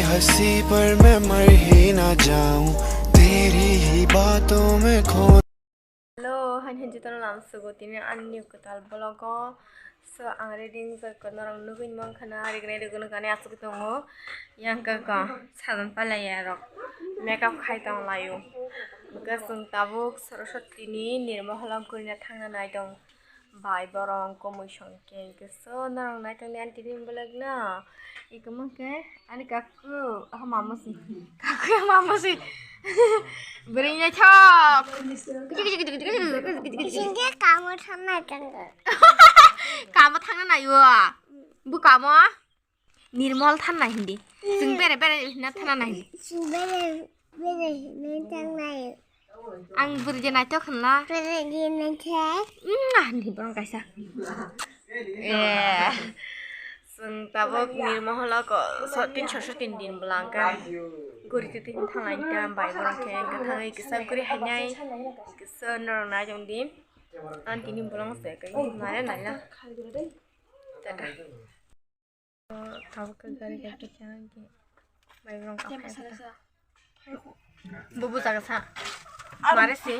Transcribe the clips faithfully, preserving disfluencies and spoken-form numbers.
हंसी पर मैं मर ही ना जाऊं, तेरी ही बातों में खो Hello, haini haini jotono lamsogo tini ani new kwtal vlog o. So, ang ready wngjak norok nugwi mankha na, ready wngjak ani aswk tongo. Yang kaka sajan palai ya rok makeup khai tong laio. Hwnkhe chwng tabuk Saraswati ni nirmoholo gurina thangna nai tong. Bai borong komoi song khe, hwnkhe so norok naitongdi ani tini vlog no. Iko mankhe ani kaku, oh, mamusi. Kaku ya mamusi. Bwrwi naithok. Bisingke kamo thangnai tongkha. Kamo thangna naio. Bu kamo? Nirmol thanna hindi. Chwng bere bere hinna thanna hindi. Chwng bere bere hinna thangnai. Ang bwrwi je naithok hinla. Bwrwi je naithok. Umm, ah, hindi borong kaisa. Eh. Chwng tabuk nirmoholo ko so tin sor sor tin din bwlangka. Guri twi twi thanglai ta bai borong khe kwthangwi kisa guri hainai. Kisa norok naijong di. Ang tini bolong se kai nai nai la. Tata. Tabuk gari gari kisa ang ki. Bai borong ka. Bubu jaga sa. Mare si.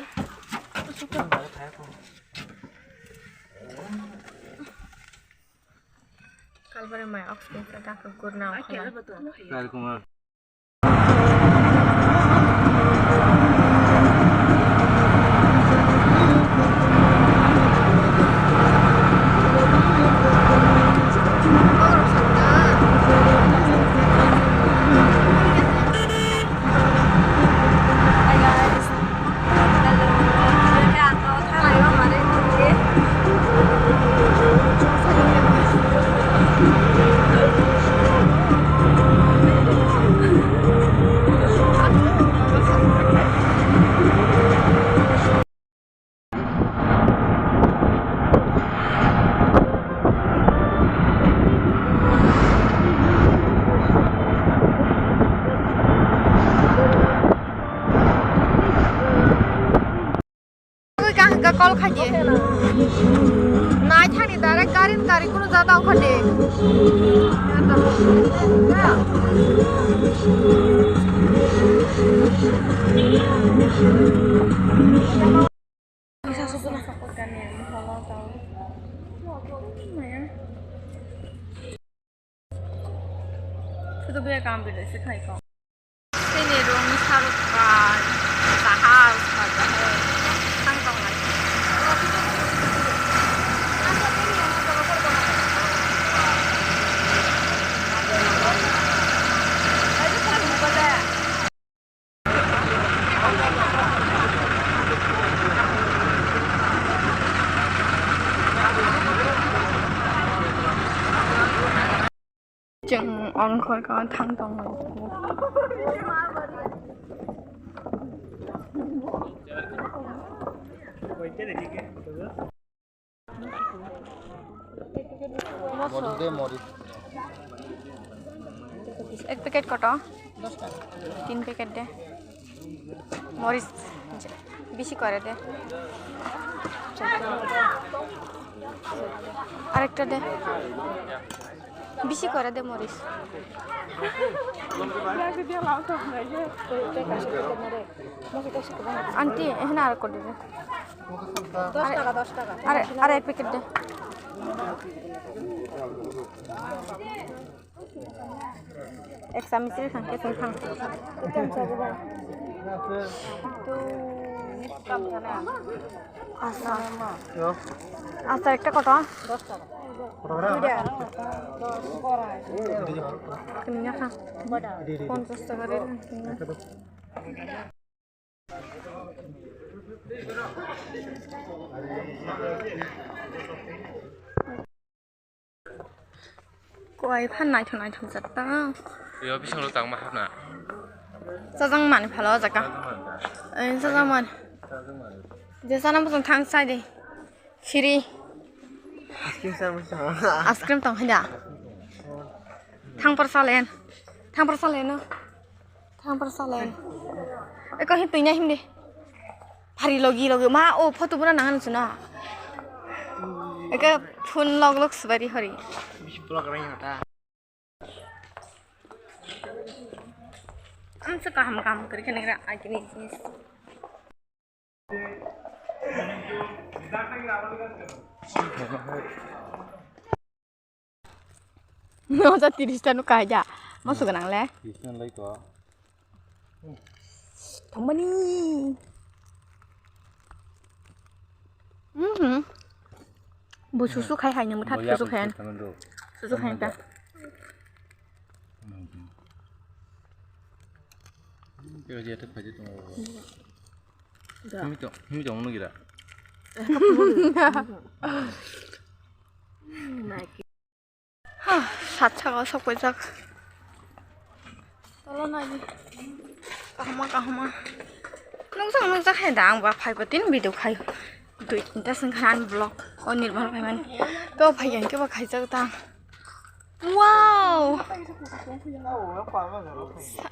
Kalbare mai oxygen sa dak gurna okhala. Kalkumar. Kang ka call khaji. Nai thani direct gari gari kunu jata okhade. Photo biya kam bida se khai ko. Sini room ni saruk ka sahal ka jahai. Tang tong lai. Chwng ongkhor ka thang tong lai. Moris de, moris. Ek packet koto? Tin packet de. Moris bisi kore de. Arekta de. Bisi kore de moris. Aunty, ehna arek kore de. Dos taka, dos taka. Are, are ek packet de. Ek samich ri thang, ek samich thang. Asa. Asa ekta koto? Kini ya kha? Ponchas taka ri thang. Kuai phan naithok naithok jak ta. Yo bising lo tangma hapna. Chajang mani phalo o jaga. Chajang mani. Eh, chajang mani. Chajang mani. Je sana bosong thang sai de. Siri. Ice cream sana bosong. Ice cream tong hai da. Thang por salen. Thang por salen no. Thang por salen. Eko hi tuina himdi. Phari logi logi ma o photo buna nangan suna. Eke phone log log subari hori. Bisi vlog rai hota. Kaham kaham kwrwi khe nang agini jinis. Noja tiris ta no kaija. Moso gwnang le. Tiris ta lai to. Thangmani. Mhm. Bo susu khai hai nang thak susu khai. Susu khai ta. Kira dia tak aja tu. Himi tong, himi tong nung kira. Hah, sat saka sok pajak. Tolo nai. Kahama kahama. Nung sang nung jak hai dang ba phai ba tin video khai. Dui tinta sing khan vlog. O nirmal phai man. To phai yang ke ba khai jak ta. Wow.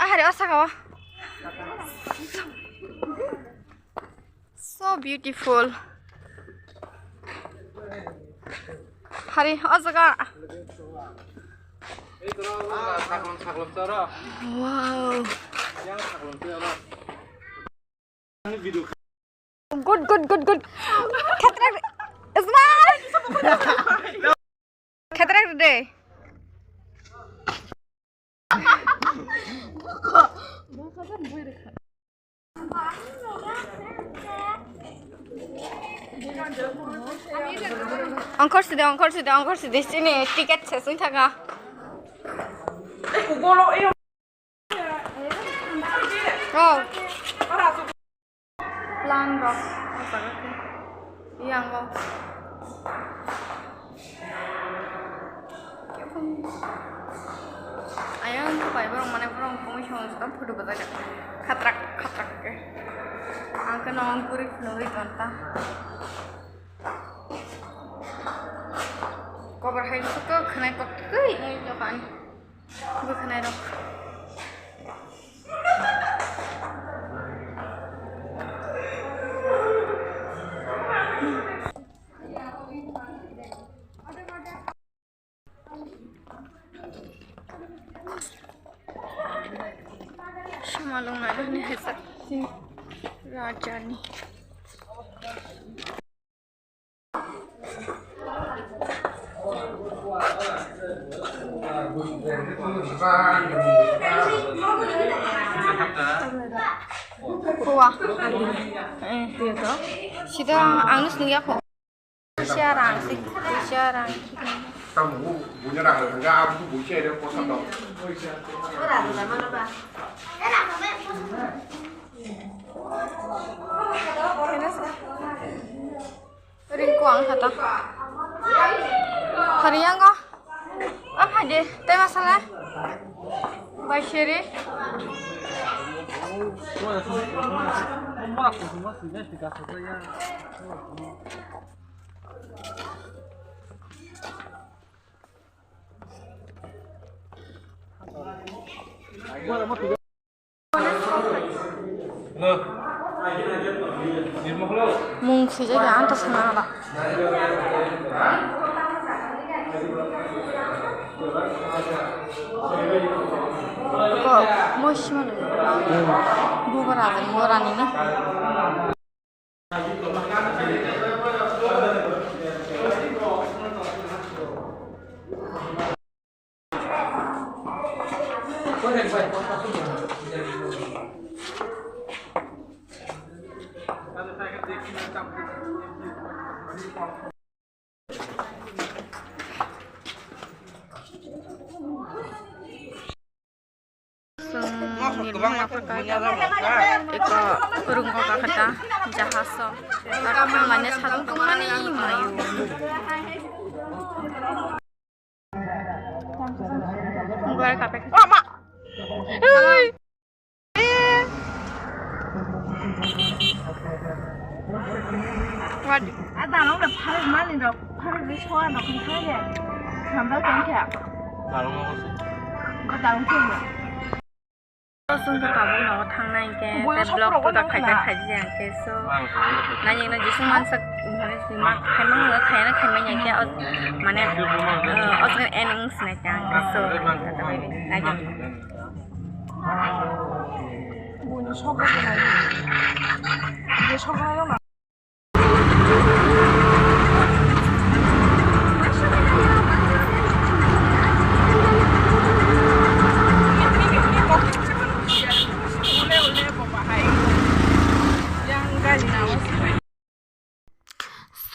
Ahari osaka wa. So beautiful. Hari o jaga. Wow. Good, good, good, good. Khatrak. Smile. Khatrak de. Ongkhor sidi, ongkhor sidi, ongkhor sidi, sini ticket sesung thaka. Oh. Plan rok o jaga khe. Yang o. Ayang khe bai borok mane borok wngkha mui song song photo bwsajak. Khatrak khatrak khe. Ang khe no guri phunugwi tonta. Kobar hai khe khwnai kok twi wngwi tongkha ani. Bwkhwnai rok. Sumalwng nai hwnwi hai jak rajani. Kuwa. Eh, sida ang nung ya kho. Siarang, si, siarang. Tamo bunya rang, enggak aku bunya ada kota dong. Ringko ang kata. Hari yang kah? Apa deh? Teh masalah? Bai seri. Mung swijak ya, ang ta sana ala. Ko, mo sima lo. Bubar aja, bubar ani ni. Chwng nirmung ma pha kha, eko rung kha kha ta jahaj o. Thang manya sarung tongmani mayu. Guar kape. Oh, ma. Hey. What? Ada nang na pharuk mani rok, pharuk ri soa rok ni kaya. Sambal kan kaya. Dalung apa sih? Dalung kaya. Sung khe tabuk nogo thangnai hwnkhe, tei vlog to da khaijak khaijak ya hwnkhe, so, nai nang no jeswk mansak, mane, sima khaimang no khaina khaimani ya hwnkhe, o, mane, o, o jaga end wng sinai khe ang, so, nai nang. Sok rok nai. Ye sok rok nai.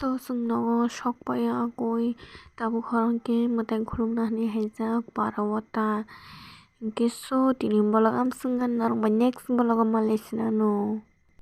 So, chwng nogo sok pai agoi tabuk hor hwnkhe mwtai khulumna hinwi haijak para o ta. Hwnkhe so, tini vlog amswk wngkha, norok bai next vlog o malai sinano.